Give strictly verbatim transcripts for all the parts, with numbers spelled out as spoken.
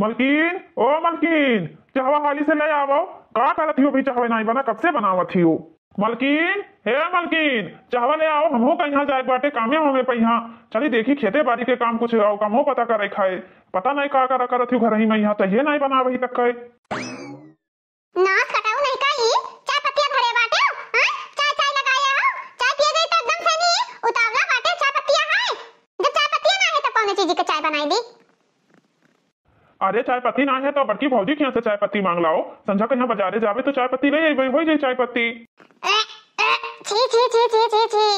मलकिन, ओ मलकिन, चहवा हाली से ले आवो। का करत हियो भाई, चहवे नाई बना, कब से बनावत हियो? मलकिन, हे मलकिन, चहवा ले आओ, हमहू कहीं जाए बाटे, कामे होमे पे यहाँ। चली देखी खेते बारी के काम कुछ, आओ कामो पता करे खाए। पता नहीं का करा करत हियो घर ही में, यहाँ चाहिए नहीं बनावे ही तक खाए। नास कटाऊ नहीं का ई? चाय पत्तिया धरे बाटे हो? हाँ? चाय, चाय लगाया हो? चाय पिए गई तो एकदम से नहीं उतावला बाटे, चाय पत्तिया है? जब चाय पत्तिया ना है तो कौन चीज के चाय बनाई दी? अरे चाय पत्ती ना है तो बड़की भौजी के यहाँ से चाय पत्ती मांग लाओ। संझा के यहाँ बाजारे जावे तो चाय पत्ती ले अइबे, हो जाई चाय पत्ती। ए, ए, छी, छी, छी।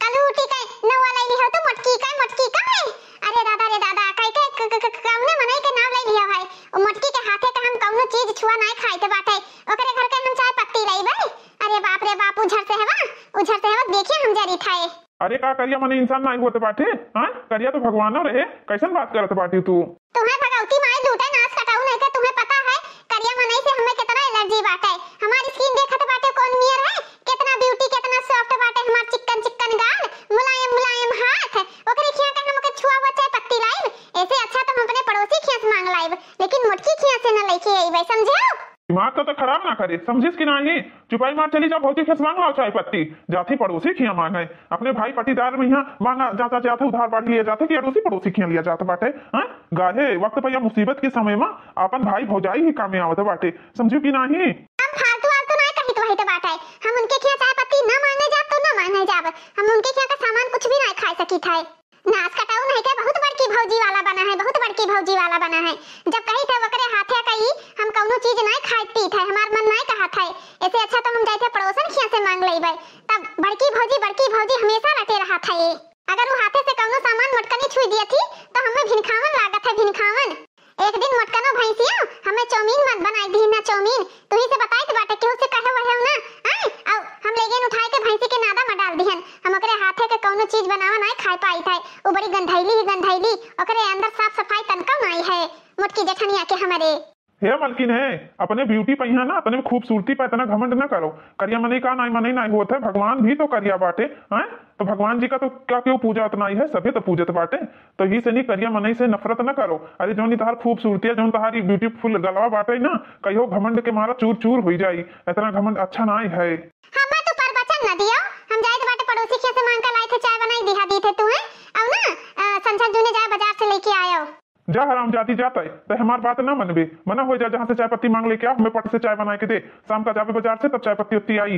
कल उठी के नौवा लई लिहो तो मोटकी का, मोटकी का है। अरे दादा रे दादा, कई के क-, क-, क-, कौने मनई के नाव लई लिहो है। ओ मोटकी के हाथे के हम कौनो चीज छुआ नाई खाइत बाटे। ओकरे घर के हम चाय पत्ती लइबे। अरे बाप रे बाप, उझर से हवा, उझर से हवा, देखिए हम जरी थाए। अरे का करिया मने इंसान नाई होत बाटे? हाँ, करिया तो भगवानो रहे, कैसन बात करत बाटी तू? तुम्हें भगवती माई लूटे नास कटाऊ नहीं का, तुम्हें पता है करिया मनई से हमें कितना एलर्जी बाटे। हमारी स्किन देखत बाटे कौन नियर है, कितना ब्यूटी, कितना सॉफ्ट बाटे हमार चिक्कन चिक्कन गाल, मुलायम मुलायम हाथ। ओकरे खिया के हमके छुआ हुआ चाय पत्ती लाइब, ऐसे अच्छा तो हम अपने पड़ोसी खिया से मांग लाइब, लेकिन मोटकी खिया से न लेके अइबे, समझे हो? दिमाग तो, तो खराब ना करे, समझिस कि नाही? चुपाई मार चली जा, भौजी खिया से मांग लाओ चाय पत्ती। जाती पड़ोसी खिया मांगे, अपने भाई पटीदार में यहाँ मांगा जाता, जाता उधार बांट लिया जाता कि अड़ोसी पड़ोसी खिया लिया जाता बाटे। हाँ, गाहे वक्त पर या मुसीबत के समय में अपन भाई भौजाई ही कामे आवत बाटे, समझू कि नाही? हम फालतू आलतू नाय कहित वहित बाटे। हम उनके खिया चाय पत्ती ना मांगे जाब तो ना मांगे जाब। हम उनके खिया का सामान कुछ भी नाय खाए सकित है। नास कटाऊ नहीं के बहुत बड़की भौजी वाला बना है, बहुत बड़की भौजी वाला बना है। जब कही थे ओकरे हाथे कई हम कौनो चीज नाय खाए पीत है, हमार मन नाय कहत है। ऐसे अच्छा तो हम जाए थे पड़ोसन खिया से मांग लेबे। तब बड़की भौजी, बड़की भौजी हमेशा रटे रहत है। अगर वो हाथे से कौनो सामान मोटकनी छुई दिया थी तो हमें भिनखावन लागत है, भिनखावन। एक दिन मोटकनो भैंसिया हमें चाउमीन मत बनाई दिही ना, चाउमीन। तुही से बताई तो बाटे, केहू से कहे वहे ना। आय, आओ, हम लेगेन उठाए के भैंसी के नादा में डाल दिहन। हम ओकरे हाथे के कौनो चीज बनावा नाय खाए पाई था। वो बड़ी गंधैली ही गंधैली, ओकरे अंदर साफ सफाई तनका नाय है। मोटकी जेठनिया के हमरे। हे मलकिन है, अपने ब्यूटी पे यहाँ ना, अपने खूबसूरती पे इतना घमंड ना करो। करिया मनई का नाई मनई नाई होत है, भगवान भी तो करिया बाटे, हैं? तो भगवान जी का तो क्या केहू पूजत नाई है, सभे तो पूजत बाटे। तो ही से नहीं करिया मनई से नफरत ना करो। अरे जौन ई तहार खूबसूरती है, जौन तहारी ब्यूटीफुल गलवा बाटे ना, कहियो घमंड के मारा चूर चूर होई जाई। इतना घमंड अच्छा नाई है। हमें तो प्रवचन न दियो, हम जाइत बाटे पड़ोसी खिया से मांग के लाई थे, चाय बनाई दिहा दी थे तू, हैं? अउ ना, अ, संझा जूने जाए बाजार से लेके आयो। जा हरामजादी, जा तय, तय हमार बात ना मनबे। मना हो जा, जहाँ से चाय पत्ती मांग लेके आ, हमें पट से चाय बना के दे। शाम का जाबे बाजार से, तब चाय पत्ती उत्ती आई।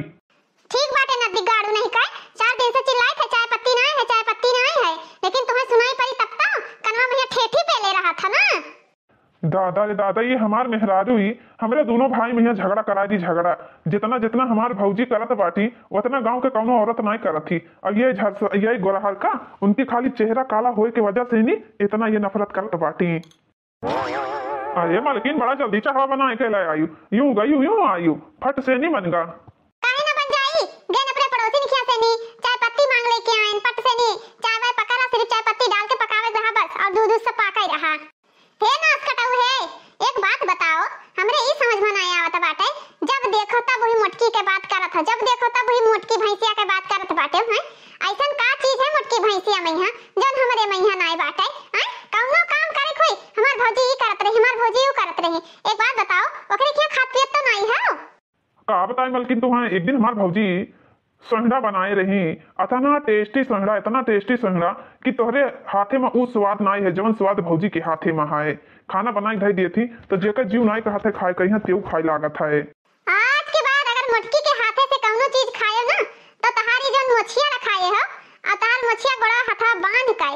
ठीक बाटे, नदी गाड़ू नहीं कहे, चार दिन से चिल्लाए थे, चाय पत्ती ना है, चाय पत्ती ना है, लेकिन तुम्हें सुनाई पड़ी तब तो कनवा में ठेठी पे ले रहा था ना। दादा रे दादा, ये हमार मेहरारू ही हमरे दोनों भाई में यहाँ झगड़ा करा दी, झगड़ा। जितना, जितना हमार भौजी करत बाटी, उतना गांव के कौनो औरत नाय करत थी। अब ये झरस-, ये गोरहरका, उनके खाली चेहरा काला होए के वजह से नी इतना ये नफरत करत बाटी। अरे मालकिन, बड़ा जल्दी चाहवा बनाए के ले आयु, यूं गयू, यूं आयु, फट से नी बन गा। काहे ना बन जाई? गेन अपने पड़ोसी निखिया से नी, चाय पत्ती मांग लेके आयन, फट से नी। चाय वाय पका रहा, सिर्फ चाय पत्ती डाल के पकावे रहा बस, और दूध, दूध सब पाका ही रहा। हे नास कटाऊ हे, एक बात बताओ, हमरे ई समझ में नाय आवत बाटे, जब देखो तब वही मोटकी के बात करत ह, जब देखो तब वही मोटकी भैंसिया के बात करत बाटे, हैं? ऐसन का चीज है मोटकी भैंसिया में यहाँ, जौन हमरे में यहाँ नाय बाटे, हैं? कौनो काम करे कोई, हमार भौजी ई करत रही, हमार भौजी ऊ करत रही। एक बात बताओ, ओकरे क्या खात पियत तो नाय हो? का बताई मलकिन तुम्हें, एक दिन हमार भौजी सोहड़ा बनाए रही, अतना टेस्टी सोहड़ा, इतना टेस्टी सोहड़ा कि तोहरे हाथे में ऊ स्वाद नाई है, जवन स्वाद भौजी के हाथे में है। खाना बनाई धई दिए थी, तो जेकर जीव नाई कहत है खाए, कहिया तेऊ खाए लागत है। आज के बाद अगर मोटकी के हाथे से कौनो चीज खाए ना, तो तहारी जौन मोछिया रखाए हो, आ तहार मोछिया गोड़ा हथवा बांध के,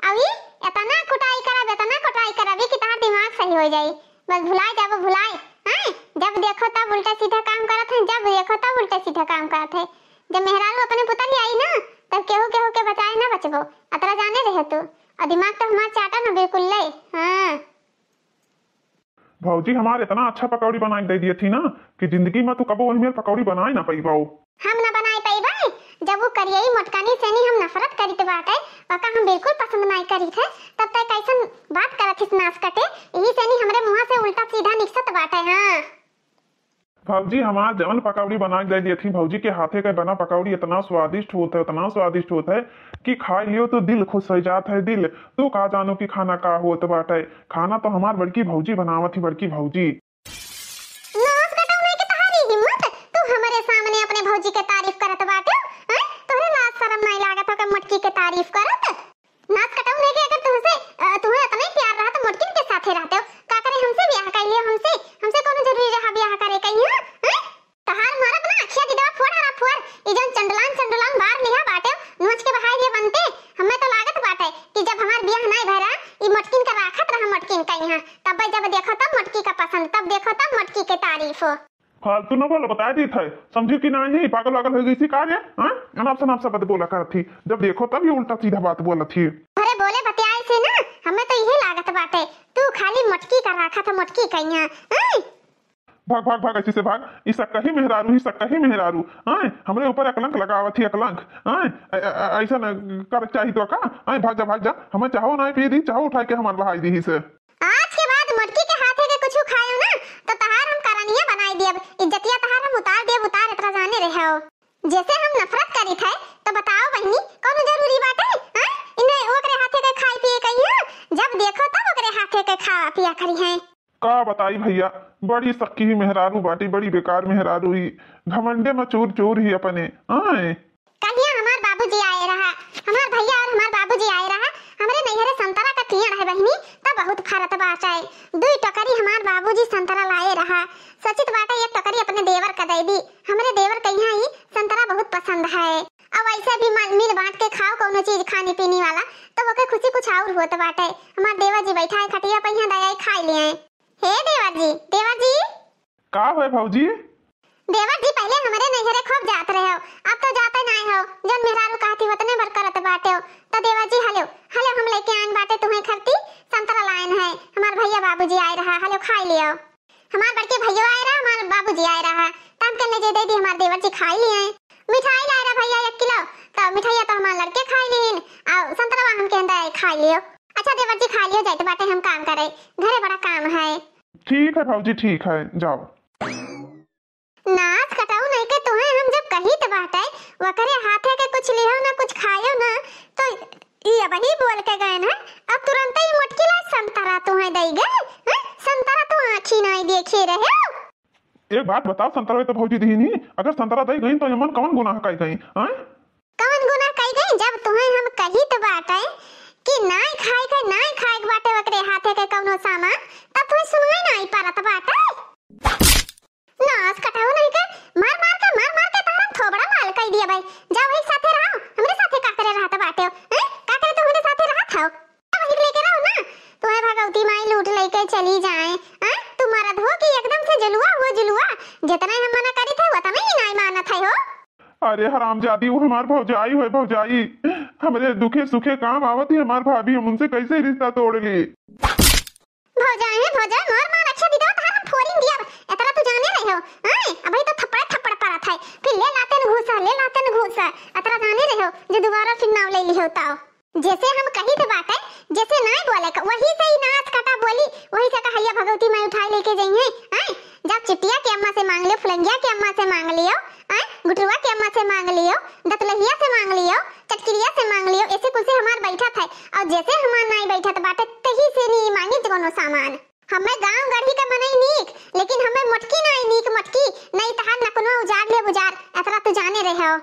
अभी इतना कुटाई करब, इतना कुटाई करब कि तहार दिमाग सही हो जाई। बस भुलाए जाबो, भुलाए। हैं? जब देखो तब उल्टा सीधा काम करत हैं, जब देखो तब उल्टा सीधा काम करत हैं। जब मेहरारू अपने पुतरी आई ना, तब केहू केहू के बचाए ना बचबो। अतरा जाने रहे तू। और दिमाग तो हमार चाटा ना बिल्कुल ले। हाँ। भौजी हमार इतना अच्छा पकौड़ी बनाए के दे दिए थी ना कि जिंदगी में तू कबो वही मेर पकौड़ी बनाए ना पैबाओ। हम ना बनाए पैबे, जब वो करियई मोटकनी से नी हम नफरत करित बाटे, ओका हम बिल्कुल पसंद नाई करित है, तब तय कैसन बात करत हिस नास कटे, यही से नी हमरे मुँह से उल्टा सीधा निकसत बाटे। हाँ। भौजी हमार जवन पकौड़ी बना के दे दिए थी, भौजी के हाथे के बना पकौड़ी इतना स्वादिष्ट होत है, इतना स्वादिष्ट होत है कि खाई लियो तो दिल खुश हो जात है, दिल। तू का जानो कि खाना का होत बाटे, खाना तो हमार बड़की भौजी बनावत ही, बड़की भौजी। नास कटऊ नहीं के तहारी हिम्मत, तू हमरे सामने अपने भौजी के तारीफ करत बाटे, हैं? तोहरे लाज शरम नहीं लागत हो के मोटकी के तारीफ करत? नास कटऊ नहीं के अगर तुहसे, अ, तुहें इतना ही प्यार रहा तो मोटकिन के साथे रहते हो, का करे हमसे ब्याह कर लियो, हमसे, हमसे कौनो जरूरी रहा ब्याह करे कहीं, हैं? तहार मारब ना अखिया दिदवा फोड़ हरा फोड़। ई जौन चंडलान चंडलान बार लिहा बाटे, नोच के बहाई दिए बनते। हमें तो लागत बाटे कि जब हमार बियाह नाई भरा, ई मोटकिन का राखत रहा मोटकिन का यहाँ। तब जब देखो तब मोटकी का पसंद, तब देखो तब मोटकी के तारीफ हो। फालतू न बोलो, बता दी थे, समझी कि नहीं, पागल वागल हो गई थी का रे? हाँ? अनाप शनाप शब्द बोला करत थी, जब देखो तब ये उल्टा सीधा बात बोलत थी। अरे बोले बतियाए से ना, हमें तो यही लागत बाटे, तू खाली मोटकी का राखत है, मोटकी का यहाँ, हैं? भाग, भाग, भाग, ऐसी से भाग। ई सक्कही मेहरारू ही, सक्कही मेहरारू। आय, हमरे ऊपर अकलंक लगावत ही, अकलंक। आय, ऐ-, ऐ-, ऐसा न कर चाही तो का? आय, भाग जा, भाग जा। हमें चाहो ना पी दी, चाहो उठा के हमार बहाई दी से। आज के बाद मोटकी के हाथे के कुछ खायो ना, तो तहार हम करनिया बनाई दियब। इज्जतिया तहार हम उतार दियब, उतार, इतना जाने रहो। जैसे हम नफरत करी थे, तो बताओ बहनी, कौनो जरूरी बात है? हाँ? इन्हें ओकरे हाथे के खाई पिए कहियो, जब देखो तब ओकरे हाथे के खावा पिया करी हैं। का बताई भैया, बड़ी सक्की ही मेहरारू बाटी, बड़ी बेकार मेहरारू ही, घमंडे में चूर चूर ही अपने। आए। कहिया हमार बाबूजी आए रहा, हमार भैया और हमार बाबूजी आए रहा, हमरे नैहरे संतरा का पेड़ है बहिनी, तब बहुत फरत बाटे। दुई टोकरी हमार बाबूजी संतरा लाए रहा, सोचित बाटे एक टोकरी अपने देवर का दे दी, हमरे देवर के यहाँ ही संतरा बहुत पसंद है। अब वैसे भी मल-, मिल बांट के खाओ कौनो चीज खाने पीने वाला, तो ओके खुशी कुछ और होत बाटे। हमार देवर जी बैठा है खटिया पे, यहाँ दया खाई ले आए। हे देवर जी, देवर जी। का होए भौजी? देवर जी, पहले हमरे नैहरे खूब जात रहे हो, अब तो जाते नाय हो। जौन मेहरारू कहती उतने भर करत बाटे हो। तो देवर जी, हलो, हलो, हम लेके आइन बाटे तुम्हें खरती, संतरा लाइन है, हमार भैया बाबूजी आए रहा, हलो खाई लियो। हमार बड़के भैया आए रहा, हमार बाबूजी आए रहा, तब के ले जे दे दी, हमार देवर जी खाई लिए। मिठाई लाए रहा भैया एक किलो, तो मिठाइया तो हमार लड़के खाई लीन, और संतरा हम के अंदर खाई लियो। अच्छा देवर जी, खा लियो, जाइत बाटे हम काम करे, घरे बड़ा काम है। ठीक है भौजी, ठीक है, जाओ। नास कटाऊ नहीं के तुहें हम जब कहित बाटे, वकरे हाथे के कुछ लिहो ना, कुछ खायो ना, तो ई अबही बोल के गए ना, अब तुरंत ही मोटकी ला संतरा तुहें दई गए, हैं? संतरा तो आँखी नहीं देखे रहे। एक बात बताओ, संतरा तो भौजी दीनी, अगर संतरा दई गई तो एमन कवन गुनाह कई गई, हैं? कवन गुनाह कई गई? जब तुहें हम कहित बाटे कि नाई खाए के, नाई खाए के बाटे ओकरे हाथे के कौनो सामान, तब तुहें सुनाई नाई परत बाटे। नास कटाऊ नहीं के, मार मार के, मार मार के तारा थोबड़ा लाल कई दिया भाई। जा वही साथे रहो, हमरे साथे का करे रहत बाटे हो? हैं? का करे तू हमरे साथे रहत हो? वही लेके रहो ना। तुहें भगवती माई लूट लेके चली जाए। हैं? तू मरद हो कि एकदम से जुलुआ हो जुलुआ। जितना हम मना करी थे, उतना ही नाई मानत है हो। अरे हरामजादी, वो हमार भौजाई होए, भौजाई। हमरे दुखे सुखे काम आवत ही हमार भाभी, हम उनसे कैसे रिश्ता तोड़ ली? भौजाई है, भौजाई, मोर मार अच्छा दीदा, तहार हम फोरिन दिया। एतरा तू जाने रहे हो, हैं? अबही तो थप्पड़ थप्पड़ परत है, फिर ले लाते न घूसा, ले लाते न घूसा। एतरा जाने रहे हो, जो दोबारा फिर नाव ले लिहो ताओ। जैसे हम कही थे बाटे, जैसे नाई बोले का, वही से ही नास कटा बोली, वही से कहा, "हैया भगवती माई उठाई लेके जाइए, हैं? जा चिटिया के अम्मा से मांग लियो, फुलंगिया के अम्मा से मांग लियो, हैं? गुटरुआ के अम्मा से मांग लियो, दतलहिया से मांग लियो, चटकिरिया से मांग लियो।" ऐसे कुल से हमार बैठत है, और जैसे हमार नाई बैठत बाटे, तही से नी मांगी कोनो सामान। हमें गांव गढ़ी का मनई नीक, लेकिन हमें मोटकी नाई नीक, मोटकी नाई तहार नकुनवा उजाड़ ले बुजार, एतरा तू जाने रहे हो।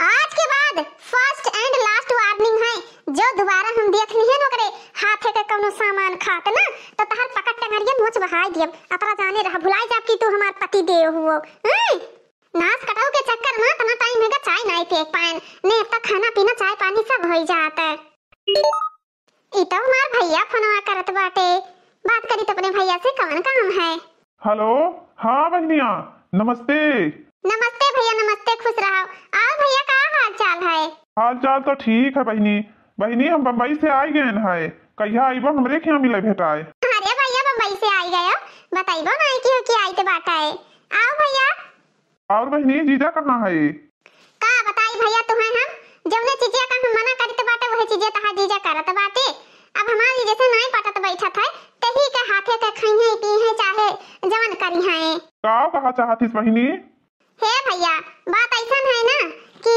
आज के बाद first and last warning है, जो दोबारा हम देख लिहन ओकरे हाथे के कौनो सामान खात ना, तो तहार पकड़ टंगरिया नोच बहाई दियब। अतरा जाने रहा, भुलाई जाब कि तू हमार पति देव हुओ। हैं? नास कटाऊ के चक्कर में इतना टाइम हैगा, चाय नाई पी पाएन, ने अब तक खाना पीना, चाय पानी सब होई जात है। ई तो हमार भैया फोनवा करत बाटे, बात करी तो अपने भैया से, कौन काम है? हेलो, हाँ बहनिया, नमस्ते। नमस्ते भैया, नमस्ते, खुश रहो। और भैया, का हाल चाल है? हाल चाल तो ठीक है बहनी। बहनी, हम बम्बई से आई गए हैं, कहिया आइबो हमरे खिया मिले भेटाए? अरे भैया, बम्बई से आई गए, बताइबो ना कि हो कि आई तो बात है। आओ भैया। और बहनी, जीजा कहाँ है? का बताई भैया तुहें हम, जौने चीजिया का हम मना करित बाटे, वही चीजिया तहार जीजा करत बाटे। अब हमार जीजा से नाई पटत बैठत है, तेही के हाथे के खइहें पीहें चाहे जवन करिहें। का कहा चाहत हिस बहिनी? हे भइया, बात अइसन है ना कि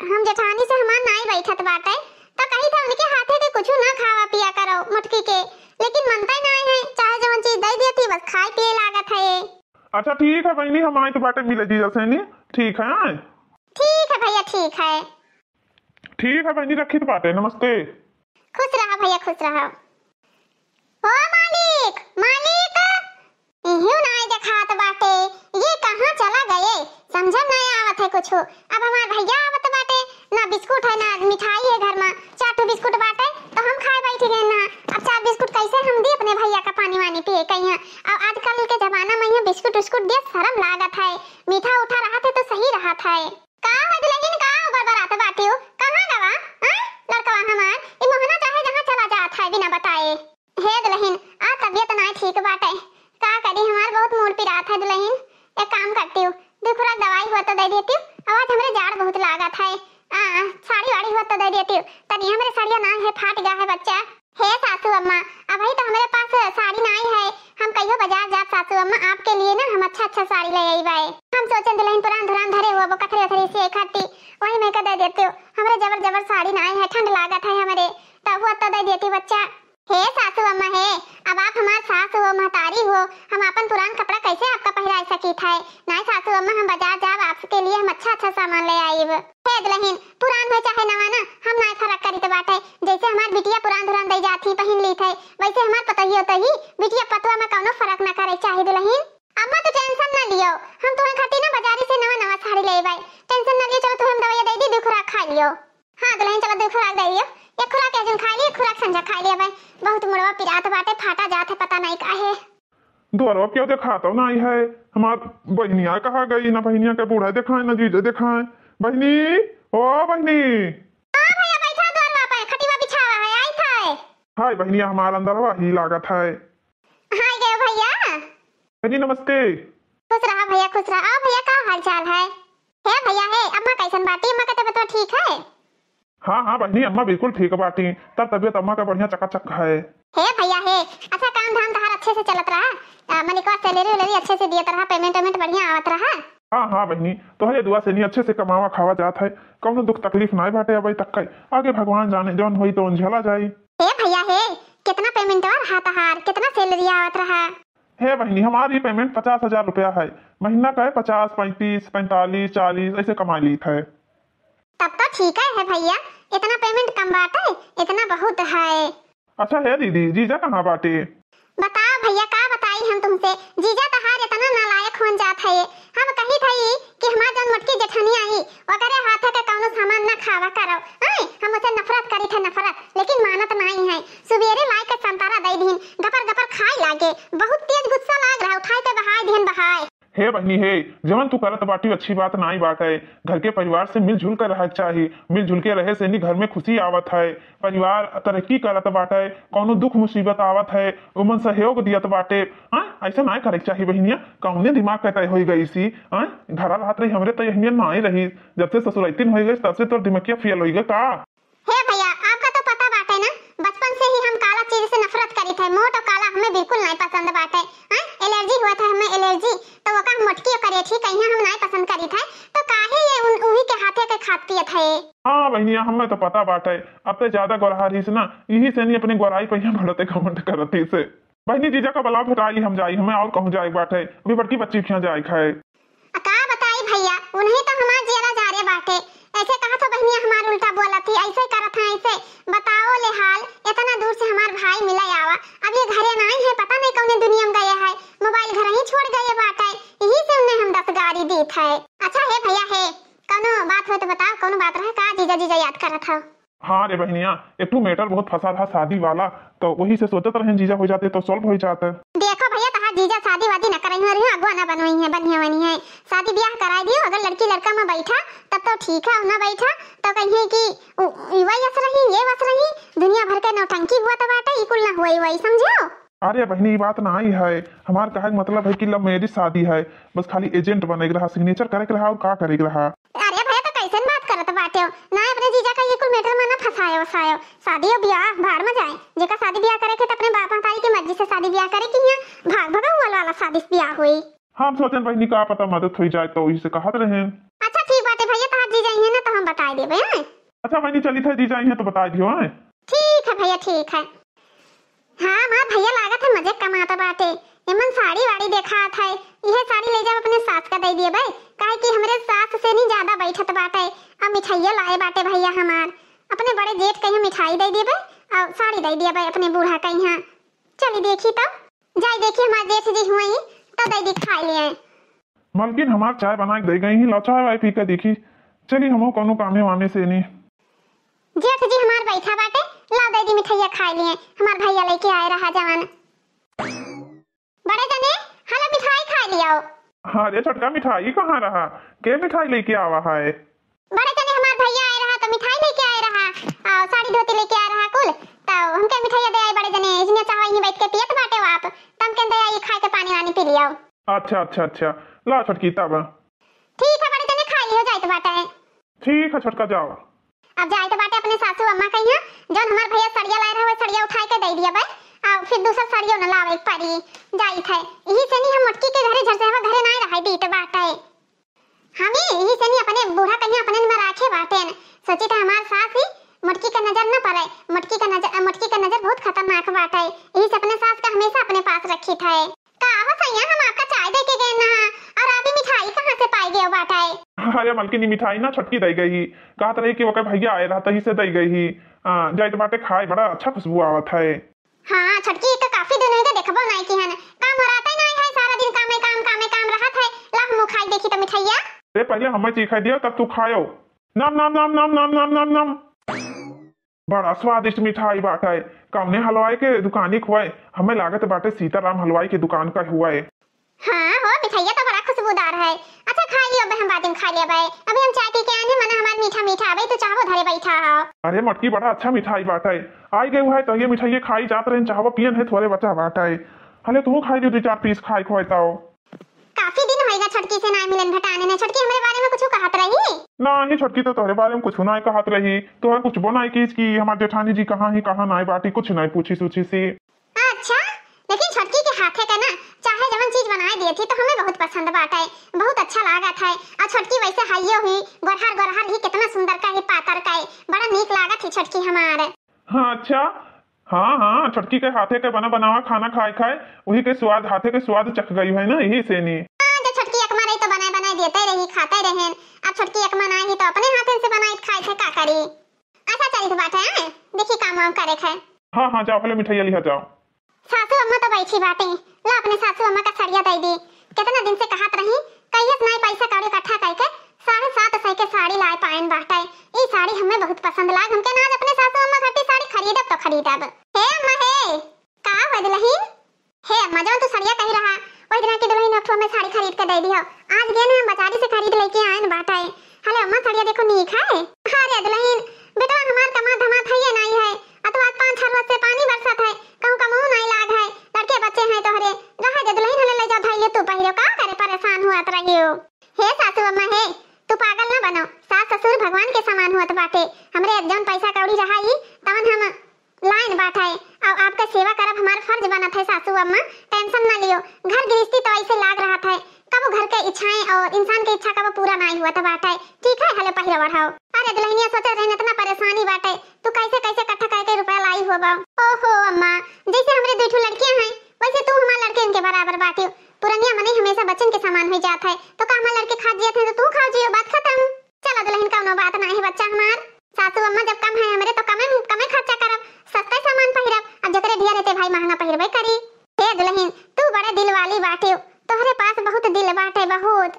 हम जेठानी से हमार नाई बैठत बाटे, तो कही था उनके हाथे के कुछ ना खावा पिया करो मुटकी के, लेकिन मनते नाई है, चाहे जवन चीज दे देती बस खाए पिए लागत है। अच्छा ठीक है बहिनी, हम आइत बाटे मिले जीजा से नी। ठीक है, आए। ठीक है भइया, ठीक है। ठीक है बहिनी, रखित बाटे, नमस्ते। खुश रहा भइया, खुश रहा। ओ मालिक, मालिक, इहियो नाई देखात बाटे, ये कहाँ चला गए? समझ में नाई आवत है कुछ। अब हमार भइया आवत बाटे, ना बिस्कुट है ना मिठाई है घर में, चार ठो बिस्कुट बाटे तो हम खाए बैठ गए ना। अब चार बिस्कुट कैसे हम दी अपने भइया का पानी वानी पिए कहीं? अब आजकल के जमाना में ये बिस्कुट उस्कुट दिया शर्म लागत है, मीठा उठा रहत है तो सही रहत है। का हो दुलहिन, का उबर बरात बाटियो? कहाँ गवा, हाँ? लड़कवा हमार, ई मोहना चाहे जहाँ चला जात है बिना बताए। हे दुलहिन, आ तबियत नाई ठीक बाटे। का करी, हमार बहुत मूड़ पिरात है दुलहिन। एक काम करतियो, दुइ खुराक दवाई हुआ तो दे देतियो। अब आज हमरे जाड़ बहुत लागत है। आ, साड़ी वाड़ी हुआ तो दे देतियो। तनी हमरे सड़िया नाई है, फाट गा है बच्चा। हे सासू अम्मा, अबही तो हमरे पास साड़ी नाई है, हम कहियो बाजार जाब सासू अम्मा, आपके लिए ना हम अच्छा अच्छा साड़ी ले आइबे। हम सोचेन दुलहिन पुरान धुरान धरे हुआ वो कथरी उथरी से खाती, वही में के दे देतियो। हमरे जबर जबर साड़ी नाई है, ठंड लागत है हमरे, तब हुआ तो दे देती बच्चा। हे सासू अम्मा हे, अब आप हमार सास हो, महतारी हो, हम आपन पुरान कपड़ा कैसे आपका पहिराए सकीत है? नाई सासू अम्मा, हम बाजार जाब, आपके लिए हम अच्छा अच्छा सामान ले आइब। हे दुलहिन, पुरान होय चाहे नवा ना, हम नाय फरक करित बाटे। जैसे हमार बिटिया पुरान धुरान दई जात ही, पहिन लीत है, वैसे हमार पतोहियो तो ही, बिटिया पतोह में कौनो फरक ना करे चाही दुलहिन। अम्मा तू tension ना लियो, हम तुहें खातिर ना बाजारी से नवा नवा साड़ी ले आइबे। Tension ना लियो, चलो तुहें हम दवाइया दे दी, दू खुराक खा लियो। हाँ दुलहिन, चलो दू खुराक दे दियो, एक खुराक के जन खा ली, एक खुराक संझा खा लिया भाई। बहुत मुड़वा पिरात बाटे, फाटा जात है, पता नहीं काहे। दुआरवा क्यों देखात हो ना आई है? हमार बहिनिया कहाँ गई? ना बहिनिया के बूढ़ा देखाए, ना जीजा देखाए। बहिनी, ओ बहिनी। हाँ भइया, बैठा दुआरवा पे, खटिया बिछावा है, आई था। हाय बहिनिया, हमार अंदरवा ही लागत है। हाय गए भइया। बहिनी नमस्ते। खुश रहा भइया, खुश रहा। आओ भइया, का हाल चाल है? हे भइया हे, अम्मा कैसन बाटी? अम्मा के तबियत ठीक है? हाँ, हाँ बहिनी, अम्मा बिल्कुल ठीक बाटी। तब तबियत अम्मा का बढ़िया चकाचक है। हे भइया हे, अच्छा काम धाम तहार अच्छे से चलत रहा? आ, मलिकवा salary उलरी अच्छे से दियत रहा, payment वेमेंट बढ़िया आवत रहा? हाँ, हाँ बहिनी, तोहरे दुआ से नी अच्छे से कमावा खावा जात है, कौनो दुख तकलीफ नाय बाटे अबे तक के। आगे भगवान जाने जौन होई तो झेला जाई। हे भइया हे, कितना payment रहा तहार, कितना salary आवत रहा? हे बहिनी, हमारी payment पचास हजार रुपया है, महीना का है पचास, पैंतीस, पैंतालीस, चालीस ऐसे कमा लीत है। तब तो ठीक है, है भइया, इतना payment कम बाटे, इतना बहुत है। अच्छा हे दीदी, जीजा कहाँ बाटे? बताओ भइया, का बताई हम तुमसे, जीजा तहार इतना नालायक होन जात है। हम कही थई कि हमार जौन मोटकी जेठनिया आई, ओकरे हाथे के कौनो सामान ना खावा करो। आय, हम उसे नफरत करी थे, नफरत, लेकिन मानत नाई है। सुबेरे लाई के संतरा दे दीन, गपर गपर खाए लागे, बहुत तेज गुस्सा लाग रहा, उठाए के बहाए दिहन बहाए। हे बहिनी हे, जवन तू करत बाटी अच्छी बात नाई बाटे। घर के परिवार से मिलजुल के रहे के चाही। मिलजुल के रहे से नी घर में खुशी आवत है, परिवार तरक्की करत बाटे, कौनो दुख मुसीबत आवत है, उमन सहयोग दियत बाटे। हाँ, ऐसा नाई करे के चाही बहिनिया। कौने दिमाग का तय होई गई सी? हाँ, घरा रहत रही हमरे तो यही नाई रही। जब से ससुरैतिन होई गई तब से तोर दिमागिया फेल होई गई का? हे भइया, आपका तो पता बाटे ना, बचपन से ही हम काला चीज से नफरत करी थे। मोट और काला हमें बिल्कुल नाई पसंद बाटे। हाँ, allergy हुआ था हमें, allergy। तो ओका हम मोटकी और करेठी कहिया हम नाई पसंद करी थे। तो काहे ये उन, उही के हाथे के खात पियत है? हाँ बहिनिया, हमें तो पता बाटे। अब ते ज्यादा गोरहा रहीस ना, यही से नी अपने गोराई पे ही बढ़ते घमंड करत ही से। बहिनी, जीजा का बलाव भेटाई ली, हम जाई, हमें और कहूँ जाए के बाटे, अभी बड़की बच्ची के यहाँ जाए के है। आ का बताई भइया, उन्हें तो हमार जियरा जा रे बाटे। ऐसे कहा तो बहिनिया हमार उल्टा बोलत ही, ऐसे करत हैं, ऐसे। बताओ ले हाल, इतना दूर से हमार भाई मिले आवा, अब ये घरे नाई है, पता नहीं कौने दुनिया में गए है, मोबाइल घर ही छोड़ गए बाटे, यही से उन्हें हम दस गारी दीत है। अच्छा हे भइया हे, कौनो बात हो तो बताओ, कौनो बात रहे का जीजा जीजा याद करत हो? हाँ रे बहिनिया, एक ठो matter बहुत फंसा रहा शादी वाला, तो वही से सोचत रहेन जीजा हो जाते तो solve हो जाते। देखो भइया, तहार जीजा शादी वादी न करई हुआ रही, अगुआ न बनवई है, बनिया बनी है। शादी ब्याह कराई दियो, अगर लड़की लड़का में बैठा तब तो ठीक है, न बैठा तो कहिए कि उ-, इ वही अस रही, ये वस रही, दुनिया भर के नौटंकी हुआ तो बाटे, ई कुल ना हुआ, वही समझो। अरे बहिनी, ई बात नाई है, हमार कहे के मतलब है कि love marriage शादी है, बस खाली agent बने के रहा, signature करे के रहा और का करे के रहा। अरे भइया, तो कैसन बात करत बाटे हो? ना अपने जीजा का ये कुल matter में ना फंसायो वसायो। शादी और ब्याह भाड़ में जाए। जेका शादी ब्याह करे के त अपने बाप महतारी के मर्जी से शादी ब्याह करे कि यहाँ भाग भगवान वाला शादी ब्याह हुई। हम सोचेन बहिनी का पता मदद होइ जाए तो इसे कहत रहेन। अच्छा ठीक बाटे भइया, तहार जीजा अइहें ना तो हम बताइ देबे, हैं? अच्छा बहिनी चलित है, जीजा अइहें तो बताइ दियो, हैं? ठीक है भइया, ठीक है। हाँ, हमार भइया लागत है मजे कमात बाटे। एमन साड़ी वाड़ी देखात है, इहे साड़ी लइ जाब अपने सास का दइ दियबे, काहे कि हमरे सास से नी ज्यादा बैठत बाटे। अब मिठाइयो लाए बाटे भइया हमार, अपने बड़े जेठ कहिया मिठाई दइ दियबे और साड़ी दइ दियबे अपने बूढ़ा कहिया। चली देखी तब, जाई देखी हमार जेठ जी हुई तो दइ दी खाइ लिए। मलकिन हमार चाय बनाइ के दइ गई ही, लाओ चाय वाय पी के देखी। चली हमहू कउनो कामे वामे से नी। जेठ जी हमार बैठा बाटे, लाओ दइ दी मिठाइया खाइ लिए, हमार भइया लइके आए रहा जवन। बड़े जने, हलो मिठाई खाइ लियो। हाँ रे छोटका, मिठाई कहाँ रहा? के मिठाई लइके आवा है? बड़े जने हमार भइया आए रहा तो मिठाई लइके आए रहा, आ, साड़ी धोती लइके आए रहा कुल, तो हमके मिठाइया दे आई बड़े जने, इसने चाहो इन्हीं बैठ के पियत बाटे हो आप, तम के दे आई खाए के पानी वानी पी लियो। अच्छा अच्छा अच्छा, ला छोटकी तब। ठीक है बड़े जने, खाइ लियो जाइत बाटे। ठीक है छोटका, जाओ। अब जाइत बाटे अपने सासू अम्मा कहिया, जौन हमार भइया सड़िया लाए रहे, सड़िया उठाइ के दइ दियबे, आ फिर दूसर सड़ियो न लावे परी। जाइत है, इही से नी हम मोटकी के घरे झरसेवा घरे नाई रहे दीत बाटे। हमी इही से नी अपने बूढ़ा कहिया अपने में राखे बाटेन। सोचित है हमार सास ही मोटकी का नजर न पड़े, मोटकी का नजर, मोटकी का नजर बहुत खतरनाक बाटे, इही से अपने सास का हमेशा अपने पास रखित है। का हो सैया, हम आपका चाय दे के गए ना, और अभी मिठाई कहाँ से पाई गए बाटे? अरे मलकिन, ई मिठाई ना छोटकी दइ गई ही, कहत रही कि ओकर भइया आए रहा तही से दइ गई ही। आ, जाइत बाटे खाए, बड़ा अच्छा खुशबू आवत है। हाँ छोटकी, एक तो काफी दिन होइगा देखबो नाई किहन, काम हो रहत है नाई है, सारा दिन कामे काम कामे काम रहत है। ला हमहू खाई देखी तो मिठाइया। अरे पहिले हमें चीखे दियो तब तू खायो। नम नम नम नम नम नम नम नम। बड़ा स्वादिष्ट मिठाई बाटे। कौने हलवाई के दुकानी खुआए? हमें लागत बाटे सीताराम हलवाई के दुकान का हुआए। हाँ हो, मिठाइया तो बड़ा खुशबूदार है। अच्छा खाइ लियो, अबे हम बाद में खाइ लेबे, अभी हम चाय पी के आने, मना हमार मीठा मीठा, अबे तो चाहबो धरे बैठा हो। अरे मटकी, बड़ा अच्छा मिठाई बाटे। आई गए है तो ये मिठाई खाई जात रहे, चाहबो पियन है, थोड़े बचा बाटे। हले तू खाइ लियो दो चार पीस खाए खुआए तो। काफी दिन होइगा छोटकी से नाई मिलन भेटाने ने। छोटकी हमरे बारे में कुछ कहत रही? नाही छोटकी, तो तोहरे बारे में कुछ नाई कहत रही। तोहर कुछ बोनाई कीस कि हमार जेठानी जी कहाँ ही, कहाँ नाई बाटी, कुछ नाई पूछी सूछी सी। अच्छा, लेकिन छोटकी के हाथे का ना चाहे जवन चीज बनाए दिए थी तो हमें बहुत पसंद बाटे, बहुत अच्छा लागत है। और छोटकी वैसे हाइयो ही, गोरहर गोरहर ही, कितना सुंदर का ही, पातर का ही, बड़ा नीक लागत ही छोटकी हमार। हाँ अच्छा, हाँ, हाँ, छोटकी के हाथे के बना बनावा खाना खाए खाए, वही के स्वाद, हाथे के स्वाद चख गई है ना, यही से नी। हाँ, जब छोटकी अकमा रही तो बनाए बनाए देते रही, खाते रहेन। अब छोटकी अकमा ना ही तो अपने हाथन से बनाए खाए थे, का करी? अच्छा, चलित बाटे, हैं? देखी काम वाम करे थे। हाँ, हाँ, जाओ, हले मिठाइया लिहा जाओ। सासू अम्मा तो बैठी बाटे, ला अपने सासू अम्मा का सड़िया दे दी। कितना दिन से कहत रही, कहियस नाई पैसा कौड़ी इकट्ठा करके साढ़े सात सौ के साड़ी लाए पायन बाटे। ई साड़ी हमें बहुत पसंद लाग, हमके ना आज अपने सासू अम्मा खातिर साड़ी खरीदब तो खरीदब। हे अम्मा हे, का हो दुल्हन? हे अम्मा, जौन तू सड़िया कही रहा, वही दिन की दुल्हन एक ठो हमें साड़ी खरीद के दे दी हो। आज गए हम बाजारी से खरीद लेके आयन बाटे। हले अम्मा, सड़िया देखो नीक है। अरे दुल्हन, बेटवा हमार कमा धमा थइये नाई है, अतवा पाँच छह रोज से पानी बरसत है, कहूँ कमऊ नाई लाग है, लड़के बच्चे हैं तोहरे, रहे दे दुल्हन, हले ले जाओ धइले तू पहिरो, का करे परेशान हुआ रही हो। हे सासू अम्मा हे, तू पागल न बनो, सास ससुर भगवान के समान हुआ बाटे। हमरे जौन पैसा कौड़ी रहा ई, तवन हम लाइन बाटे, और आपका सेवा करब हमार फर्ज बनत है सासू अम्मा, tension ना लियो। घर गृहस्थी तो ऐसे लाग रहत है, कबो घर के इच्छाएं और इंसान के इच्छा कबो पूरा नाई हुआ बाटे। ठीक है, हले पहिरा बढ़ाओ। अरे दुल्हनिया, सोचे रहन इतना परेशानी बाटे, तू कैसे कैसे इकट्ठा करके रुपया लाई होबा? ओहो अम्मा, जैसे हमरे दू ठो लड़कियां हैं, वैसे तू हमार लड़के इनके बराबर बाटियो। पुरनिया मनई हमेशा बच्चन के समान हुई जात है, तो का हमार लड़के खात जियत हैं तो तू खाओ जियो, बात खत्म। चला दुल्हन, कौनो बात ना है बच्चा हमार। सासू अम्मा जब कम है हमरे तो कमे कमे खर्चा करब, सस्ता सामान पहिरब, अब जकरे ढेर रहते भाई महंगा पहिरबे करी। हे दुल्हन, तू बड़े दिल वाली बाटे, तोहरे पास बहुत दिल बाटे, बहुत।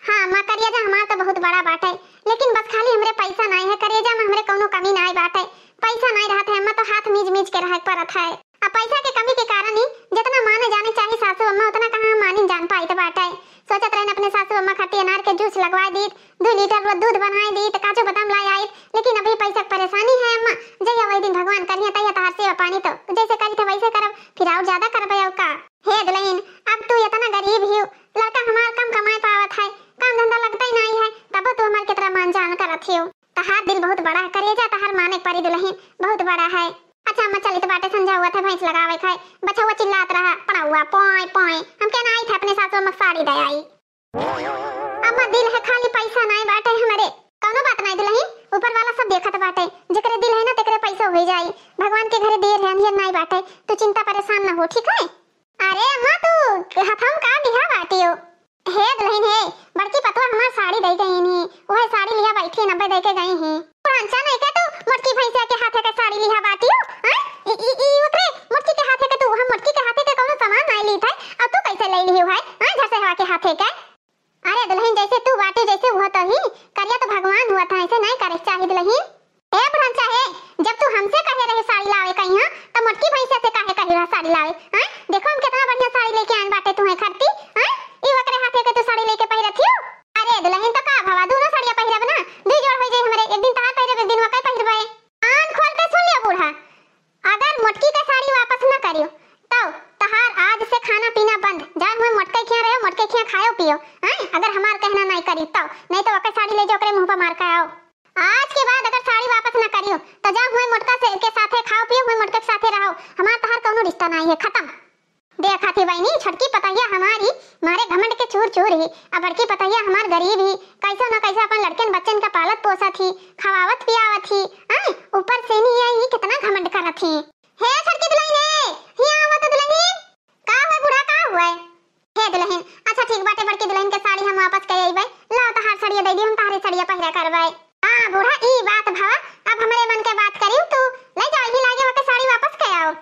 हाँ अम्मा, करेजा हमार तो बहुत बड़ा बाटे, लेकिन बस खाली हमरे पैसा नाई है, करेजा में हमरे कौनो कमी नाई बाटे। पैसा नाई रहत है अम्मा, तो हाथ मीज मीज के रहे के पड़त है। अब पैसा के कमी के कारण ही जितना माने जाने चाही सासू अम्मा, उतना कहाँ हम मानिन जान पाइत बाटे। सोचत रहन अपने सासू अम्मा खातिर अनार के juice लगवाए दीत, दू लीटर रो दूध बनाए दीत, काजू बादाम लाए आइत, लेकिन अभी पैसा के परेशानी है अम्मा। जहिया वही दिन भगवान करिया तहिया तहार सेवा पानी तो जैसे करी थे वैसे करब, फिर और ज्यादा करबे और का। हे दुल्हन, अब तू इतना गरीब हियो, लड़का हमार कम कमाए पावत है, काम धंधा लगता ही नहीं है, तबो तू हमार कितना मान जान करत हियो। तहार दिल बहुत बड़ा है, करेजा तहार माने के परी दुल्हन, बहुत बड़ा है। अच्छा अम्मा, चलित बाटे, संझा हुआ था, भैंस लगावे खाए, बछौआ चिल्लात रहा, पड़ौआ, पोय, पोय। हम कहना आई थे अपने सासू साड़ी दे आई। अम्मा, दिल है, खाली पैसा नाई बाटे हमरे। कौनो बात नाई दुलहिन, ऊपर वाला सब देखत बाटे। जेकरे दिल है ना, तेकरे पैसा होइ जाई। भगवान के घरे देर है, अंधेर नाई बाटे। तू चिंता परेशान ना हो, ठीक है? अरे अम्मा, तू हथम का लिहा बाटियो? हे दुलहिन हे, बड़की पतोह हमार साड़ी दे गईन ही, उहे साड़ी लिहा बैठी नब्बे दे के गई ही। पुरांचा नहीं के तू मोटकी भैंसिया के हाथे के साड़ी लिहा बाटियो, हैं? ई, ई, ई ओकरे मोटकी के हाथे के तू, हम मोटकी के हाथे के कौनो सामान नाई लीत है, अब तू कैसे ले लिही है, हैं? झरसेहवा के हाथे के। अरे दुलहिन, जैसे तू बाटी, जैसे हुआ तो ही, करिया तो भगवान हुआ था, ऐसे नहीं करे चाही दुलहिन। ए बुढ़न चाहे, जब तू हमसे कहे रहे साड़ी लावे कहिया, त मोटकी भैंसिया से काहे कहे रहा साड़ी लावे? हैं? देखो हम कितना बढ़िया साड़ी लेके आन बाटे तुम्हें खरती, हैं? ई ओकरे हाथे के तू साड़ी लेके पहिरत हियो। अरे दुलहिन, तो का भवा, दोनों साड़िया पहिरब ना, दुई जोड़ हो जाई हमरे, एक दिन तहार पहिरब, एक दिन ओकर पहिरबे। कान खोल के सुन लियो बूढ़ा, अगर मोटकी के साड़ी वापस न करियो, तो तहार आज से खाना पीना बंद। जाए हुए मोटके खिया रहो, मोटके खिया खायो पियो, हैं? अगर हमार कहना नहीं करी तो, नहीं तो ओके साड़ी ले जाओ, ओकरे मुंह पर मार के आओ। आज के बाद अगर साड़ी वापस न करियो, तो जाओ हुए मोटका से, के साथे खाओ पियो, हुए मोटके के साथे रहो, हमार तहार कौनो रिश्ता नहीं है, खत्म। देखा थी बहनी, छोटकी पतहिया हमारी मारे घमंड के चूर चूर ही, अब बड़की पतहिया हमार गरीब ही, कैसे न कैसे अपन लड़कन बच्चन का पालत पोसत ही, खवावत पियावत ही, हैं? ऊपर से नहीं आई, कितना घमंड करत ही। हे छोटकी दुलहिन, हे, हिया आवत दुलहिन। का हुआ बूढ़ा, का हुआ? हे दुलहिन, अच्छा ठीक बाटे, बड़की दुलहिन के साड़ी हम वापस कर अइबै। लाओ तहार सड़िया दे दी, हम तहारे सड़िया पहिरा करबै। हाँ बूढ़ा, ई बात भवा, अब हमरे मन के बात करियो तू, ले जाओ ही लागे ओके साड़ी वापस कर आओ।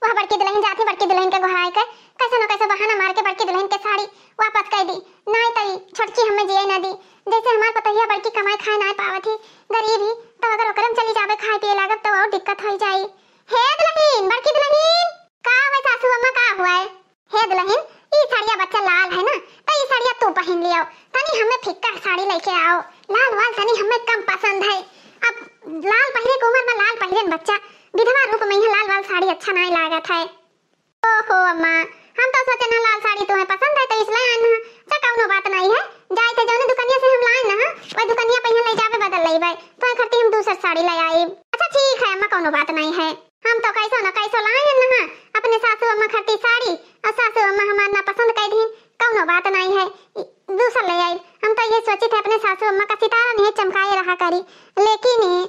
वह बड़की दुलहिन जाती, बड़की दुलहिन के गोहराई के, कैसे न कैसे बहाना मार के बड़की दुलहिन के साड़ी वापस कर दी। नाई तई छोटकी हमें जिए ना दी, जैसे हमार पतहिया बड़की कमाई खाए ना पावत ही, गरीब ही, तो अगर ओकरे में चली जावे खाए पिए लागब तो और दिक्कत हो जाई। हे दुलहिन, बड़की दुलहिन, का हुआ सासू अम्मा, का हुआ है? हे दुलहिन, ई साड़िया बच्चा लाल है ना, तो ई साड़िया तू पहन लियो। तनी हमें फिक्का साड़ी लेके आओ, लाल वाल तनी हमें कम पसंद है। अब लाल पहिरे के उम्र में लाल पहिरे न बच्चा, विधवा रूप में यह लाल वाल साड़ी अच्छा नहीं लागत है। ओहो अम्मा, हम तो सोचे ना लाल साड़ी तुम्हें पसंद है तो इसलिए आए ना। अच्छा कौनो बात नहीं है, जाए थे जौने दुकनिया से हम लाए ना, वही दुकनिया पहिया ले जावे बदल लेबै, तो खरती हम दूसर साड़ी ले आई। अच्छा ठीक है अम्मा, कौनो बात नहीं है। हम तो कैसो न कैसो लायन ना, अपने सासू अम्मा खरती साड़ी, और सासू अम्मा हमार ना पसंद कइ दीन, कौनो बात नाई है, दूसर ले आई। हम तो ये सोचित है अपने सासू अम्मा का सितारा नहीं चमकाए रहा करी, लेकिन ये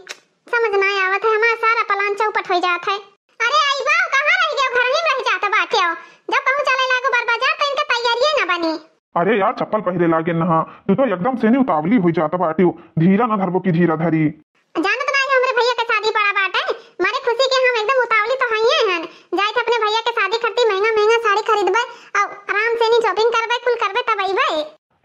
समझ ना आवत है, हमार सारा plan चौपट हो जात है। अरे आई बा, कहाँ रह गयो? घर में रह जात बाटे हो। जब कहूँ चले लागो बार बाजार तो इनका तैयारिये ना बनी। अरे यार, चप्पल पहिरे लागे नहा, तू तो एकदम से नहीं उतावली हो जात बाटे हो, धीरा ना धरबो की धीरा धरी। जानत नाही हमरे भैया के शादी पड़ा बाटे, मारे खुशी के हम एकदम उतावली तो हइये हन। जाइत अपने भैया के शादी खरती महंगा महंगा साड़ी खरीदबे, और आराम से नी shopping करबे, कुल करबे तब अइबे।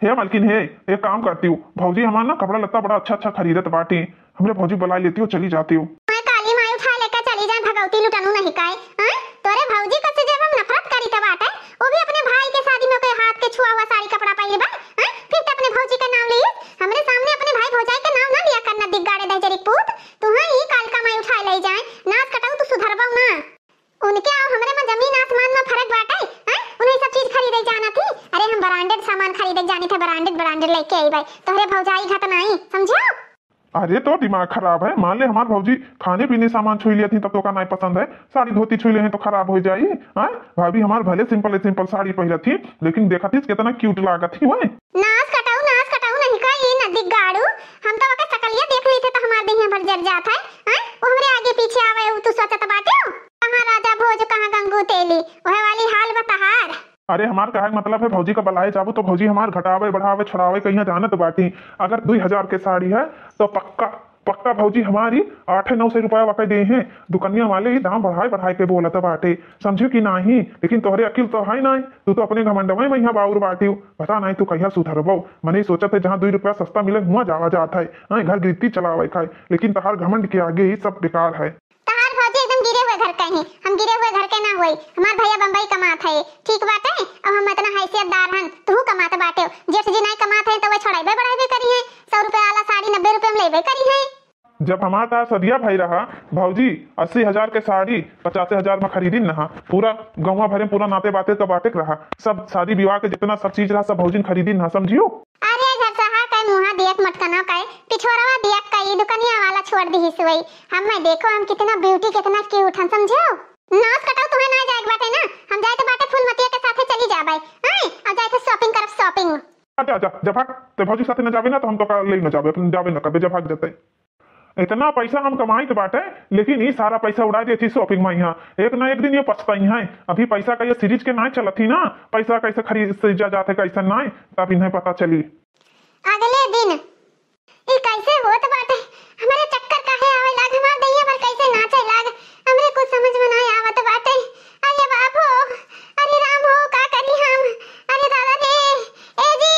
हे मलकिन हे, एक काम करती हूँ, भौजी हमार ना कपड़ा लत्ता बड़ा अच्छा अच्छा खरीदत बाटी, हमरे भौजी बुला लेती हो, चली जाती हो। मैं काली माई उठा लेकर चली जाए, भगवती लुटनु नहीं काए। हाँ? तोरे भौजी का से जब हम नफरत करी त बाटे, वो भी अपने भाई के शादी में कोई हाथ के छुआ हुआ साड़ी कपड़ा पहिरबे, हाँ? फिर तो अपने भौजी का नाम लिए, हमरे सामने अपने भाई भौजाई के नाम ना लिया करना, दिग्गाड़े दहजरी पूत। तुहें ही काल का माई उठाए ले जाए, नास कटाऊ तू सुधरबऊ ना। उनके आउ हमरे में जमीन आसमान में फर्क बाटे, हैं? उन्हें सब चीज खरीदे जाना थी। अरे हम branded सामान खरीदे जानी थे, branded, branded लेके आई भाई। तोहरे भौजाई घट नाई, समझो? अरे तो दिमाग खराब है, मान ले हमार भौजी खाने पीने सामान छुई लिया थी तब तो का नाई पसंद है, साड़ी धोती छुई ले हैं तो खराब हो जाई। हाँ भाभी हमार भले simple simple साड़ी पहिरा थी, लेकिन देखा थी कितना cute लागत थी वह। नास कटाऊ, नास कटाऊ नहीं का ये नदी गाड़ू, हम तो ओके सकलिया देख ली थे तो हमार देहिया भर जर जात है। हैं? वो हमरे आगे पीछे आवे, उ तू सोचत बाटे हो? कहाँ राजा भोज, कहाँ गंगू तेली, वह वाली हाल बा तहार। अरे हमार कहे के मतलब है भौजी का बलाए जाबू तो भौजी हमार घटावे बढ़ावे छोड़ावे कहिया जानत बाटी। अगर दुई हजार के साड़ी है तो पक्का पक्का भौजी हमारी आठ नौ सौ रुपया वके दे हैं। दुकनिया वाले ही दाम बढ़ाए बढ़ाए के बोलत बाटे, समझियो कि नाही? लेकिन तोहरे अकिल तो है नाही, तू तो अपने घमंडवे में यहाँ बाउर बाटियो। पता नाही तू कहिया सुधरबो। मने सोचत है जहाँ दुई रुपया सस्ता मिले हुआ जावा जात है। हाँ, घर गिरती चलावे खाए, लेकिन तहार घमंड के आगे ही सब बेकार है। तहार भौजी एकदम गिरे हुए घर के हैं, हम गिरे हुए घर के ना होई। हमार भैया बम्बई कमात है, ठीक बाटे। अब हम इतना हैसियतदार हन, तू कमात बाटे। जेठ जी नाई कमात है तो वह छोड़ाइबे बढ़ाइबे करी है, सौ रुपया वाला साड़ी नब्बे रुपये में लेबे करी है। जब हमार तार सदिया भाई रहा, भौजी अस्सी हजार के साड़ी, पचासे हजार में खरीदिन नहा। पूरा गौवा भरे, पूरा नाते बाते का बाटे के रहा। सब शादी विवाह के जितना सब चीज रहा, सब भौजिन खरीदिन नहा, समझियो। अरे घर सहा के मुहा दियत मटकना के, पिछोरवा दियत का ई दुकनिया वाला छोड़ दिहिस वही। हम मैं देखो, हम कितना beauty, कितना cute हम, समझियो। नास कटाऊ, तुम्हें ना जाए के बाटे ना, हम जाए तो बाटे फूलमतिया के साथे चली जाबे। हैं? अब जाए तो shopping। अच्छा, अच्छा, जब भाग, ते भौजी साथे न जाबे ना, तो हम तो का ले न जाबे, अपन जाबे न करबे, जब भाग जते। इतना पैसा हम कमाइत बाटे, लेकिन ई सारा पैसा उड़ा देथी shopping में। यहाँ एक ना एक दिन ये पछताई हैं। अभी पैसा का ये सीरीज के नाय चलत ही ना, पैसा कैसे खरीद से जा जाते, कैसे नाय, तब इन्हें पता चली। अगले दिन, ई कैसे होत बाटे? हमरे चक्कर काहे आवे लाग? हमार दहिया पर कैसे नाचे लाग? हमरे कुछ समझ में नाय आवत बाटे। अरे बाप हो, अरे राम हो, का करी हम? अरे दादा रे, ए जी,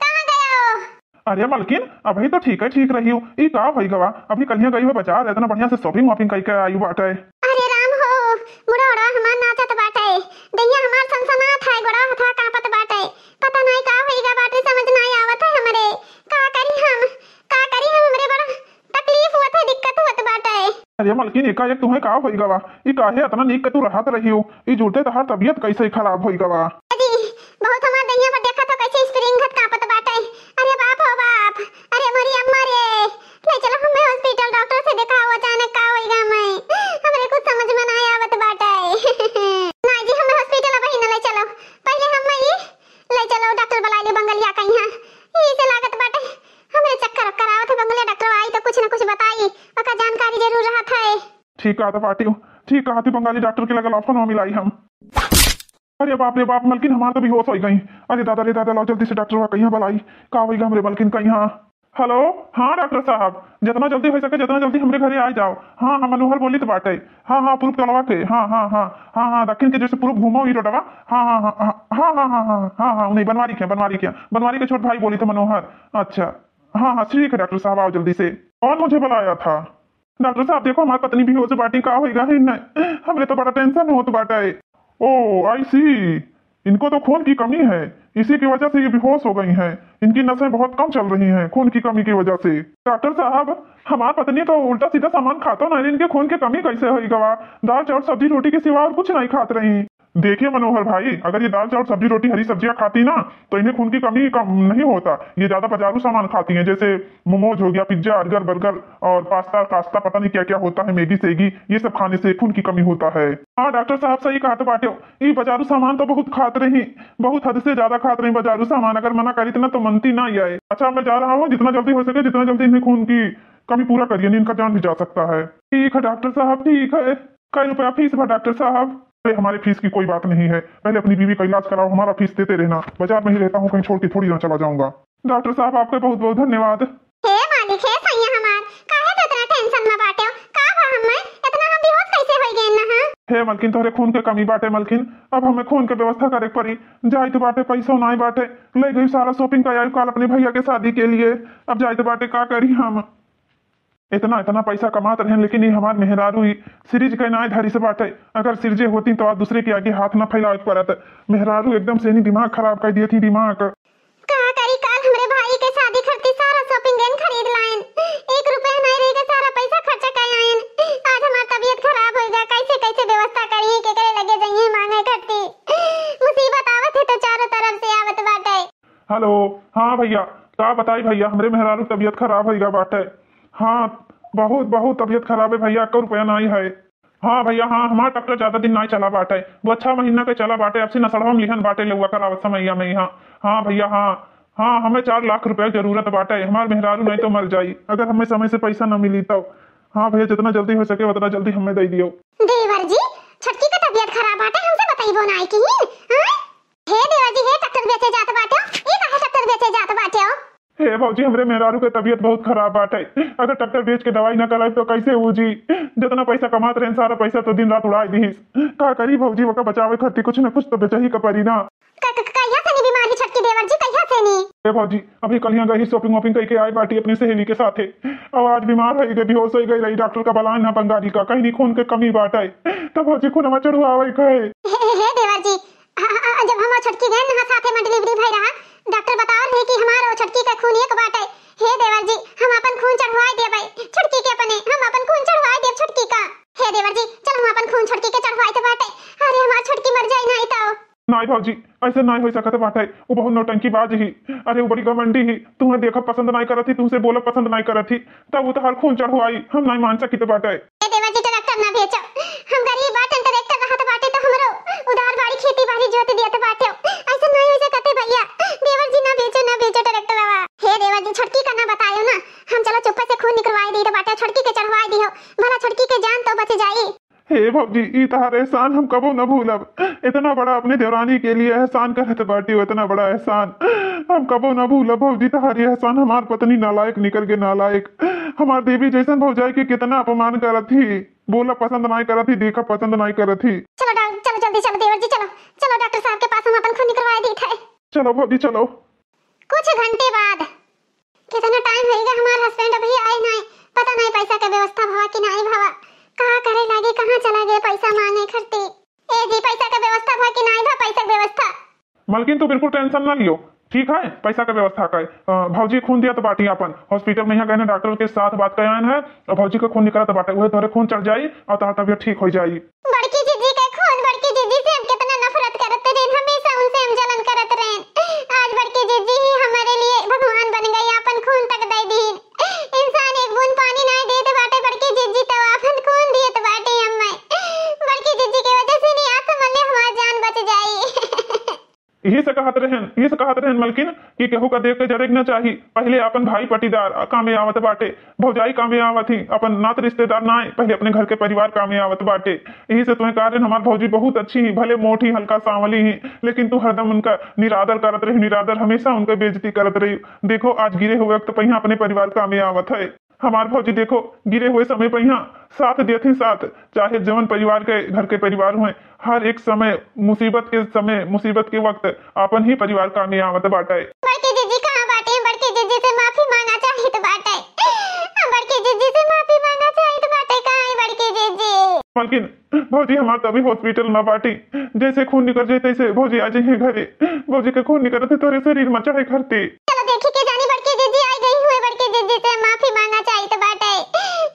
कहाँ गया हो? अरे मलकिन, अभी तो ठीक है, ठीक रही हूँ। ई का होई गवा? अभी कलिया गई हो बाजार, इतना बढ़िया से shopping वॉपिंग कई के आई बाटे। अरे राम हो, मुड़ा उड़ा हमार नाचत बाटे, दहिया हमार सनसनात है, गोड़ा हथवा कांपत बाटे। पता नहीं का होई गा बाटे, समझ नहीं आवत है हमरे। का करी हम, का करी हम, हमरे बड़ा तकलीफ होत है, दिक्कत होत बाटे। अरे मलकिन, एकाएक तुम्हें का होई गवा? ई काहे इतना नीक के तू रहत रही हो? ई जुड़ते तहार तबीयत कैसे खराब होई गवा? जी, बहुत हमार दहिया पर देखा तो कैसे spring घत कांपत बाटे। अरे बाप हो बाप, अरे मोरी अम्मा रे, ले चलो हमें hospital, डॉक्टर से दिखाओ, अचानक का होई गा मैं, हमरे कुछ समझ में ना आवत बाटे। ना जी, हमें hospital अबही न ले चलो, पहले हमें ई ले चलो डॉक्टर बुलाए ले बंगलिया का यहाँ। ई से लागत बाटे हमरे चक्कर वक्कर आवत है, बंगलिया डॉक्टर आई तो कुछ न कुछ बताई, ओका जानकारी जरूर रहत है। ठीक कहत बाटी, ठीक कहत बंगाली डॉक्टर के लगे फोन मिलाई हम। अरे बाप रे बाप, मलकिन हमार तो बेहोश होई गई। अरे दादा रे दादा, लाओ जल्दी से डॉक्टर कहिया बुलाई, का होई गा हमरे मलकिन कहिया। हेलो, हाँ डॉक्टर साहब, जितना जल्दी हो सके, जितना जल्दी हमरे घरे आ जाओ। हाँ हाँ, मनोहर बोलित बाटे। हाँ हाँ, अप्रूप टोलवा के। हाँ हाँ हाँ हाँ हाँ, दक्षिण के जैसे पूरब घूमो ई रोडवा। हाँ हाँ हाँ हाँ हाँ हाँ हाँ हाँ हाँ, उन्हीं बनवारी के, बनवारी के, बनवारी के छोट भाई बोलित मनोहर। अच्छा, हाँ हाँ, ठीक है डॉक्टर साहब, आओ जल्दी से। कौन मुझे बुलाया था? डॉक्टर साहब, देखो, हमार पत्नी बेहोश बाटी, का होई गा है इन्हें? हमरे तो बड़ा टेंशन होत बाटे। ओ, आई सी, इनको तो खून की कमी है, इसी की वजह से ये बेहोश हो गई हैं। इनकी नसें बहुत कम चल रही हैं खून की कमी की वजह से। डॉक्टर साहब, हमार पत्नी तो उल्टा सीधा सामान खातो ना, इनके खून की कमी कैसे होई गवा? दाल चावल सब्जी रोटी के सिवा और कुछ नहीं खात रही। देखिए मनोहर भाई, अगर ये दाल चावल सब्जी रोटी हरी सब्जियां खाती ना, तो इन्हें खून की कमी कम नहीं होता। ये ज्यादा बाजारू सामान खाती हैं, जैसे मोमोज हो गया, पिज्जा, अर्गर, बर्गर और पास्ता कास्ता, पता नहीं क्या क्या होता है, मैगी सैगी, ये सब खाने से खून की कमी होता है। हाँ डॉक्टर साहब, सही कहत बाटे हो, ई बाजारू सामान तो बहुत खात रही, बहुत हद से ज्यादा खात रही बाजारू सामान। अगर मना करी तो ना तो मनती ना आए। अच्छा, मैं जा रहा हूँ, जितना जल्दी हो सके, जितना जल्दी इन्हें खून की कमी पूरा करिए, नहीं इनका जान भी जा सकता है। ठीक है डॉक्टर साहब, ठीक है। कई रुपया फीस बा डॉक्टर साहब? अरे, हमारे फीस की कोई बात नहीं है, पहले अपनी बीवी का इलाज कराओ, हमारा फीस देते रहना। बाजार में ही रहता हूँ, कहीं छोड़ के थोड़ी ना चला जाऊंगा। डॉक्टर साहब, आपका बहुत बहुत धन्यवाद। हे मालिक, हे सैया हमार, काहे तो इतना टेंशन में बाटे हो? का बा हमें? इतना हम बेहोश कैसे होई गए ना, हाँ? हे मलकिन, तोहरे खून के कमी बाटे मलकिन, अब हमें खून के व्यवस्था करे के पड़ी। जाइत बाटे, पैसो नाई बाटे, ले गई सारा shopping का आई काल अपने भैया के शादी के लिए। अब जाइत बाटे, का करी हम? इतना, इतना पैसा कमात रहन, लेकिन ये हमार मेहरारू ही सिरिज के नाय धरी से बाटे। अगर सिरजे होती तो आज दूसरे के आगे हाथ ना फैलावे के पड़त। मेहरारू एकदम से नहीं दिमाग खराब कर दिए थी, दिमाग। का करी, काल हमरे भाई के शादी खातिर सारा shopping एन खरीद लाइन। एक रुपया नहीं रह के सारा पैसा खर्चा कर आइन। आज हमार तबीयत खराब हो गया, कैसे, कैसे व्यवस्था करी, केकरे लगे जाइए मांगे खातिर। मुसीबत आवत है तो चारों तरफ से आवत बाटे। हेलो, हाँ भैया, का बताई भैया, हमरे मेहरारू तबीयत खराब होइगा बाटे। हाँ, बहुत, बहुत तबीयत खराब है भैया, एको रुपया नाई है। हाँ भैया, हाँ, हमार डॉक्टर ज्यादा दिन नाई चला बाटे, वो छह महीना के चला बाटे, अब से नसड़वा में लिहन बाटे लेवा करावत समैया में यहाँ। हाँ भैया, हाँ, हाँ, हमें चार लाख रुपया के जरूरत बाटे, हमार मेहरारू नहीं तो मर जाई, अगर हमें समय से पैसा न मिली तो। हाँ भैया, जितना जल्दी हो सके उतना जल्दी हमें दे दियो। देवर जी, छोटकी का तबीयत खराब बाटे, हमसे बताइबो नाई किहिन, हाँ? हे देवर जी, हे ट्रैक्टर बेचे जात बाटे, ई काहे ट्रैक्टर बेचे जात बाटे? हे भौजी, हमरे मेहरारू के तबीयत बहुत खराब बाटे, अगर ट्रैक्टर बेच के दवाई ना कराई तो कैसे हो जी? जितना पैसा कमात रहे सारा पैसा तो दिन रात उड़ाई दीहिस। का करी भौजी, ओका बचावे खातिर कुछ न कुछ तो बेचही का पड़ी ना। क-, क-, कहिया से नी बीमार ही छोटकी देवर जी, कहिया से नी? हे भौजी, अभी कलिया गई shopping वॉपिंग करके आई बाटी अपनी सहेली के साथे, अब आज बीमार हो गई, बेहोश हो गई रही, डॉक्टर का बुलाए ना बंगाली का, कहीं नी खून के कमी बाटे, तो भौजी खून हमार चढ़वावे का है। हे, हे, हे देवर जी, हाँ, हाँ, हाँ, जब हम छोटकी गए ना साथे में delivery भई रहा, डॉक्टर बतावल रहे कि हमार और छोटकी का खून एक बाटे। हे देवर जी, हम अपन खून चढ़वाए देबै छोटकी के अपने, हम अपन खून चढ़वाए देब छोटकी का। हे देवर जी, चल हम अपन खून छोटकी के चढ़वाए तो बाटे। अरे हमार छोटकी मर जाई नाई तो। नाई भौजी, ऐसे नाई हो सकत बाटे। वो बहुत नौटंकी बाज ही। अरे वो बड़ी घमंडी ही, तुम्हें देखब पसंद नाई करत ही, तुमसे बोलब पसंद नाई करत ही, तब वो तोहार खून चढ़वाई, हम नाई मान सकित बाटे। ए देवर जी, ट्रैक्टर ना बेचो, हम गरीब बाटन, ट्रैक्टर रहत बाटे तो हमरो उधार बाड़ी खेती बाड़ी जोत दियत बाटे। ऐसे नाई हो सकते भैया, देवर ए भौजी, ई तहार एहसान हम कबो न भूलब। इतना बड़ा अपने देवरानी के लिए एहसान करत बाटी, इतना बड़ा एहसान हम कबो न भूलब भौजी। तहार ये एहसान, हमार पत्नी नालायक निकल के नालायक, हमार देवी जैसन भौजाई के कितना अपमान करत ही। बोला पसंद नाई करत ही, देखा पसंद नाई करत ही। चलो डॉ-, चलो जल्दी चलो देवर जी, चलो, चलो डॉक्टर साहब के पास हम अपन खून निकलवाए देत है। चलो भौजी चलो। कुछ घंटे बाद। कितना टाइम होइगा, हमार हस्बैंड अभी आए नाई, पता नाई पैसा के व्यवस्था भवा कि नाई भवा, कहाँ करे लागी, कहाँ चला गए पैसा मांगे खरती। ए जी, पैसा के व्यवस्था भवा कि नाई भवा, पैसा के व्यवस्था। मलकिन, तू बिल्कुल टेंशन ना लियो, ठीक है, पैसा के व्यवस्था का है। अ, भौजी खून दियत बाटी अपन, हॉस्पिटल में यहाँ गए डॉक्टर के साथ बात कर आए हैं, और भौजी के खून निकलत बाटे, उहे तोहरे खून चढ़ जाई और तोहर तबियत ठीक हो जाई। बड़की जीजी के खून, बड़की जीजी से हम कितना नफरत करत रहे, हमेशा उनसे हम जलन करत रहे। आज बड़की जीजी ही हमारे लिए भगवान बन गई, अपन खून तक दे दी। इंसान एक बूंद पानी नाय देत बाटे, बड़की जीजी तो अपन खून दियत बाटे हमें। बड़की जीजी के वजह से नहीं आज समझ ले हमार जान बच जाई। यही से कहत रहन, यही से कहत रहन मलकिन कि केहू का देख के जरे के ना चाही, पहले अपन भाई पटीदार कामे आवत बाटे, भौजाई कामे आवत ही, अपन नात रिश्तेदार ना आए, पहले अपने घर के परिवार कामे आवत बाटे। यही से तुम्हें कह रहन, हमार भौजी बहुत अच्छी ही, भले मोटी हल्का सांवली ही, लेकिन तू हरदम उनका निरादर करत रही, निरादर, हमेशा उनका बेइज्जती करत रही। देखो आज गिरे हुए वक्त पहिया अपने परिवार कामे आवत है। हमार भौजी देखो, गिरे हुए समय पहिया साथ देत ही साथ, चाहे जवन परिवार के, घर के परिवार हुए, हर एक समय मुसीबत के समय, मुसीबत के वक्त आपन ही परिवार कामे आवत बाटे। बड़की जीजी कहाँ बाटे? बड़की जीजी से माफी मांगा चाहित बाटे। बड़की जीजी से माफी मांगा चाहित बाटे। कहाँ है बड़की जीजी? मलकिन, भौजी हमार तो अभी हॉस्पिटल में बाटी, जैसे खून निकल जाए तैसे भौजी आ जाइए घरे। भौजी के खून निकलत है तोरे शरीर में चढ़े खरती। चलो देखी के जानी बड़की जीजी आई गई हुए, बड़की जीजी से माफी मांगा चाहित बाटे,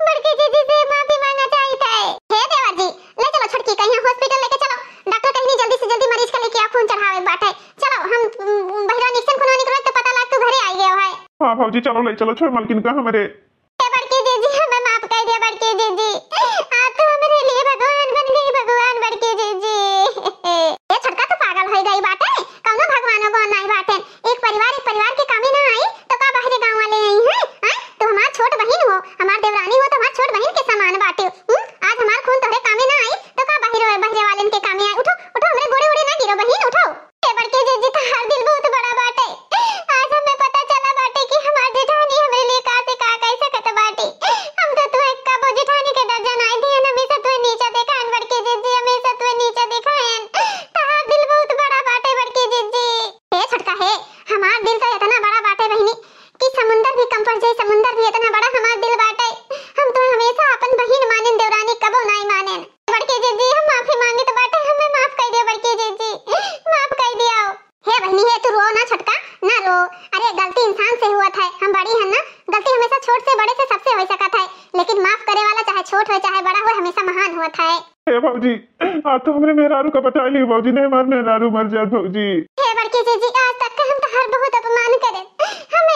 बड़की जीजी से माफी मांगा चाहित है। हे देवर जी, ले चलो छोटकी कहीं हॉस्पिटल लेके चलो, डॉक्टर कहीं जल्दी से जल्दी मरीज का लेके आओ, खून चढ़ावे बाटे। चलो हम, उम, बहिरा निक्सन खून निकलो तो पता लाग तू घरे आई गयो है। हाँ भौजी चलो ले चलो छोड़ मलकिन का हमरे। ए बड़की जीजी, हमें माफ कर दिया बड़की जीजी। आज तो हमारे लिए भगवान बन गई, भगवान बड़की जीजी। ए छोटका, तू पागल हो गई बाटे, कौनो भगवान उगवान नहीं बाटे। एक परिवार एक परिवार के कामे ना आई तो का बाहरी गाँव वाले आई हैं? आय? तू हमार छोट बहिन हो, हमार देवरानी हो तो हमार छोट बहिन के समान बाटे। हम्म? आज हमार खून तोहरे कामे ना आई तो का बाहर बहरे वालन के कामे आई? उठो, उठो, हमरे गोड़े ओड़े ना गिरो बहिन, उठो। ए बड़की जीजी, तहार दिल बहुत बड़ा बाटे। आज हमें पता चला बाटे कि हमार जेठानी हमरे लिए का से का कह सकत बाटी। हम तो तुहे कबो जेठानी के दर्जा नाई दिहन, हमेशा तुहे नीचा देखायन बड़की जीजी, हमेशा तुहे नीचा देखायन। तहार दिल बहुत बड़ा बाटे बड़की जीजी। हे छोटका हे, हमार दिल तो इतना बड़ा बाटे बहिनी कि समुंदर भी कम पड़ जाए, समुंदर भी इतना बड़ा हमार दिल बाटे। हम तुहे हमेशा अपन बहिन मानेन, देवरानी कबो नाई मानेन। बड़की जीजी, हम माफी मांगित बाटे, हमें माफ कर दियो बड़की जीजी, माफ कर दियो। हे बहिनी हे, तू रो ना छोटका, ना रो। अरे गलती इंसान से हुआ था, हम बड़ी हन ना, गलती हमेशा छोट से बड़े से सबसे हो सकत है, लेकिन माफ करे वाला चाहे छोट हो चाहे बड़ा हो हमेशा महान हुआ था। हे भौजी, आज तो हमरे मेहरारू का बचा ली भौजी, नहीं हमार मेहरारू मर जात भौजी। हे बड़की जीजी, आज तक हम तहार बहुत अपमान करे, हमें